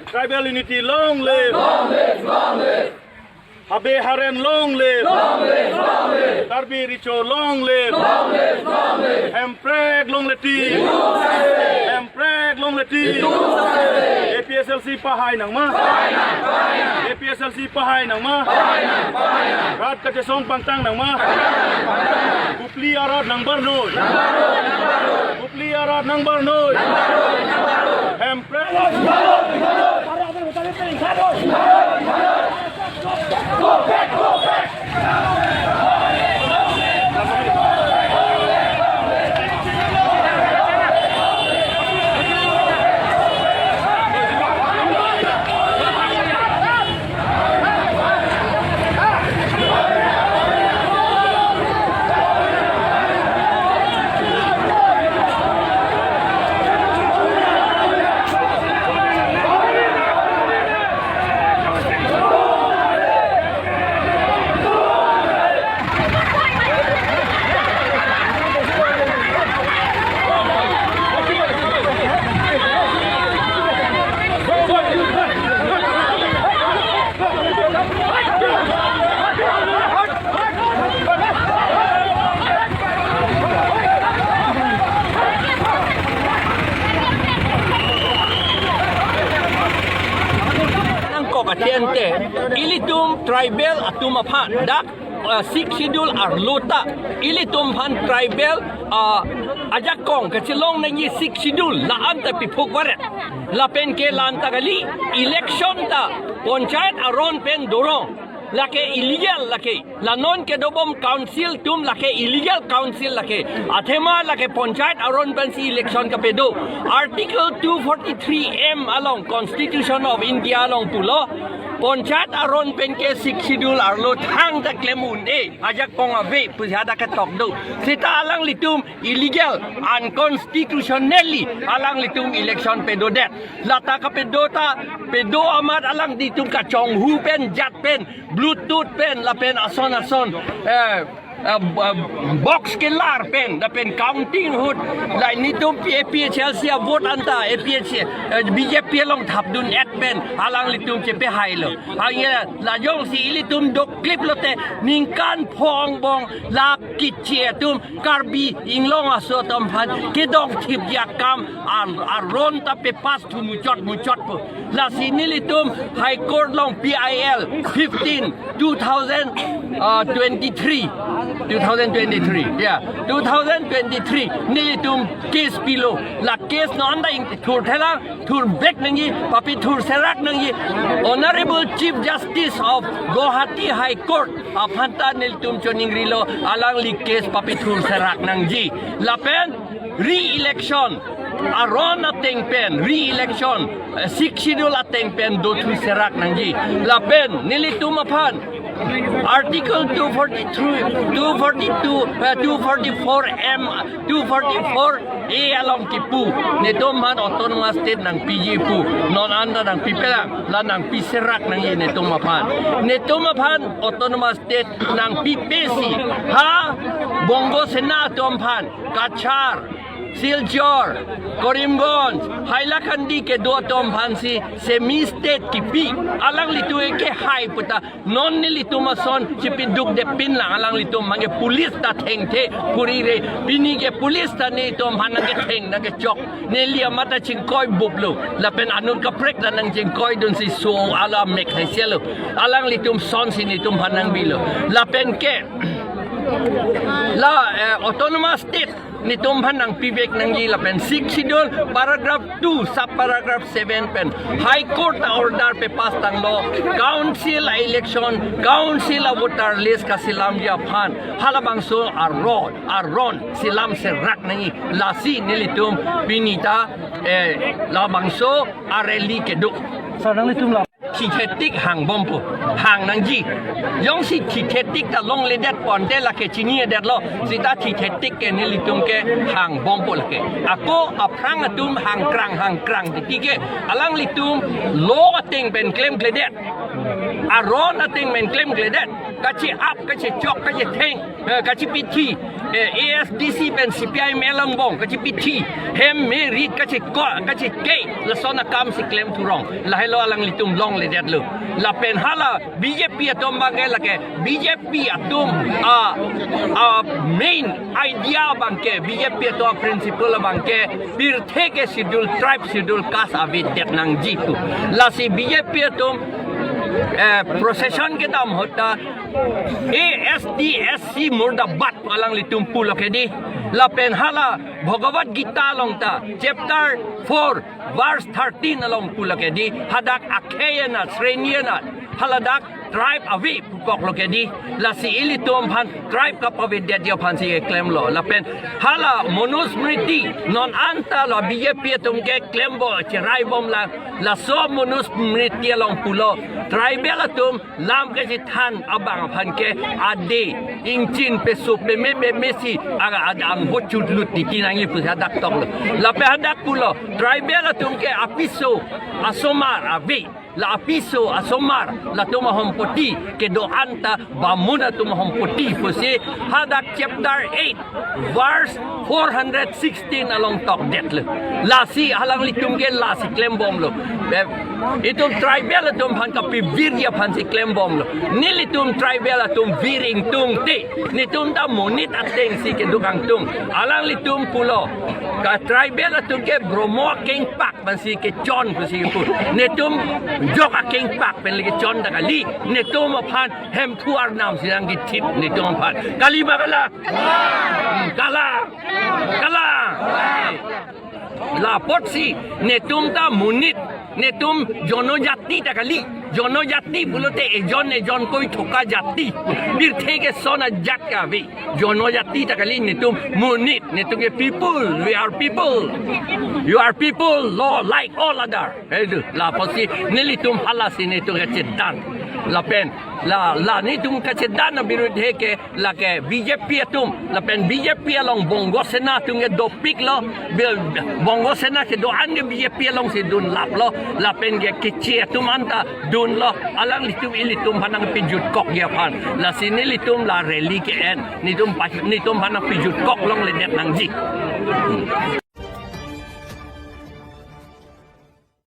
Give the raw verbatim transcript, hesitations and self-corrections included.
Tribal unity long live! Long live, long live. Habe Haren long live! Long live, long live. Karbi Recho long live! Long live, long live. Hemprek longle ti! Hemprek longle ti! A P H L C pahai nangma! Pahai nang, pahai nang. A P H L C pahai nangma! Pahai nang, pahai nang. Rat kachesong pangtang nangma! Pahai nang, pahai nang. Kopili arat nangbarnoi! Nangbarnoi, nangbarnoi. Kopili arat nangbarnoi! Nangbarnoi, nangbarnoi. Hemprek! Nangkok athe ante, ilitum tribal atum aphan dak, uh, Sixth Schedule arlo ta ilitum aphan tribal, uh, ajakong kachelong nangji Sixth Schedule la-an ta piphuk varet. Lapen ke la-an ta kali, election ta panchayat aron pen dorong. Lake illegal lake. La non kedobom council atum lake illegal council lake. Athema lake panchayat aron pensi election kapedo. Article two forty-three M along Constitution of India along pulo, panchayat aron pen ke Sixth Schedule arlo thangta klem un-e, ajakong ave pusi hadak ketok do. Seta alanglitum illegal, unconstitutionally alanglitum election pedodet. Lata kapedo ta, pedo amat alanglitum kachonghu pen, jat pen, Bluetooth pen, lapen ason ason, eh, eh, b-, eh, box kelar pen, lapen counting ahut, la netum P-, A P H L C avote anta, A P H, eh, B J P along thapdun-et pen, alanglitum chepehailo. Hangke la jongsi ilitum dokklip lote, ningkan pho angbong, la kiche atum, Karbi Anglong aso atum aphan kedongthipji akam ar-, aron ta pepass thu muchot muchotpo. Lasi nelitum High Court along P I L fifteen, two thousand, uh, twenty-three, two thousand twenty-three, yeah, two thousand twenty-three nelitum case pilo. La case non anta ingthur thelang, thurvek nangji, papi thurserak nangji. Honorable Chief Justice of Guwahati High Court aphan ta nelitum choningrilo, alangli case papi thurserak nangji. Lapen re-election aron ateng pen, re-election, eh, Sixth Schedule ateng pen dothuserak nangji. Lapen nelitum aphan Article two forty-three, two forty-two, eh, two forty-four M, two forty-four A along kipu, netum aphan autonomous state nangpiji pu, non anta nangpipelang, la nangpiserak nangji netum aphan. Netum aphan autonomous state nangpipe si, ha Bongo Sena atum aphan, Cachar, Silchar, Karimganj, Hailakandi kedo atum aphan si semi state kipi, alanglitum ke hai puta, non nelitum ason chipidukdepin lang, alanglitum aphan ke police ta thengthe, puri re, pini ke police ta netum aphan nangketheng nangkechok, neli amat ta chingkoi buplo, lapen anut kaprek ta nangchingkoidunsi so ala mek hai selo, alanglitum son si netum aphan nangbilo, lapen ke la, eh, autonomous state netum aphan nangpivek nangji lapen Sixth Schedule paragraph two, sub paragraph seven pen High Court ta order pepass tanglo, council a-election, council a-voter list kaselamji aphan halabangso aron, aron selamserak nangji, lasi nelitum pini ta, eh, labangso a-rally kedo. Sir, nanglitum la Thithetik hangbompo, hang nangji. Jongsi thithetik ta longledet ponte lake chinidetlo, seta thithetik ke nelitum ke hangbompo lake. Ako aphrang atum hangkrang hangkrang titi ke alanglitum lo ateng pen klemkledet, aron ateng pen klemkledet, kache-ap, kachechok, kachetheng, eh, kachepithi, eh, A S D C pen C P I M along bong kachepithi, hem merit kacheko, kacheke, lason akam si klem thurong. Lahelo alanglitum longledetlo. Lapen hala B J P atum abangke lake, B J P atum a, a main idea abangke, B J P atum a principle abangke, pirthe ke schedule tribe, schedule caste avedet nangji pu. Lasi B J P atum, eh, procession kedam ahut ta A S T S C murdabad pu alanglitum pulo ke dei. Lapen hala Bhagavad Gita along ta chapter four verse thirteen along pulo ke dei. Hadak akhei anat, sreni anat, haladak tribe ave pukoklo ke dei. Lasi ilitum aphan tribe kapavedetji aphan si klemlo. Lapen hala Manusmriti non anta lo B J P atum ke klembo cheraibomlang. Laso Manusmriti along pulo, tribal atum lam kachethan abang aphan ke ade ingchin peso peme peme si aga adang hochut lut titi nangji pusi hadak toklo. Lapen hadak pulo, tribal atum ke apiso asomar ave. La apiso asomar, latum ahompoti kedo-an ta Bamun atum ahompoti pusi hadak chapter eight verse four hundred sixteen along tokdetlo. Lasi alanglitum ke lasi klembomlo. Eh, itum tribal atum aphan kapivirji aphan si klembomlo. Nelitum tribal atum vir ingtung te, netum ta monit ateng si keduk ingtung. Alanglitum pulo, ka tribal atum ke Bromo akengpak pensi kechon pusi pu. Netum jok akengpak pen le kechon ta kali. Netum aphan Hemphu arnam si nangkithip netum aphan. Kali ma kalang? Hmm, kalang. Kalang. La apotsi netum ta monit, netum jonojati ta kali. Jonojati pulote ejon ejon koi thoka jati. Pirthe ke son ajat ke ave. Jonojati ta kali, netum monit, netum ke people, we are people. You are people, lo, like all other. Itu, la apotsi nelitum halasi netum kachedan. Lapen, la, la netum kachedan abirudhe ke, lake B J P atum, lapen B J P along Bongo Sena atum ke dopiklo, bil-, Bongo Sena kedo-an ke B J P along si dunlaplo, lapen ke keche atum anta dunlo, alanglitum ilitum aphan nangpijutkokji aphan. Lasi nelitum la rally ke-en, netum pa-, netum aphan nangpijutkok longledet nangji.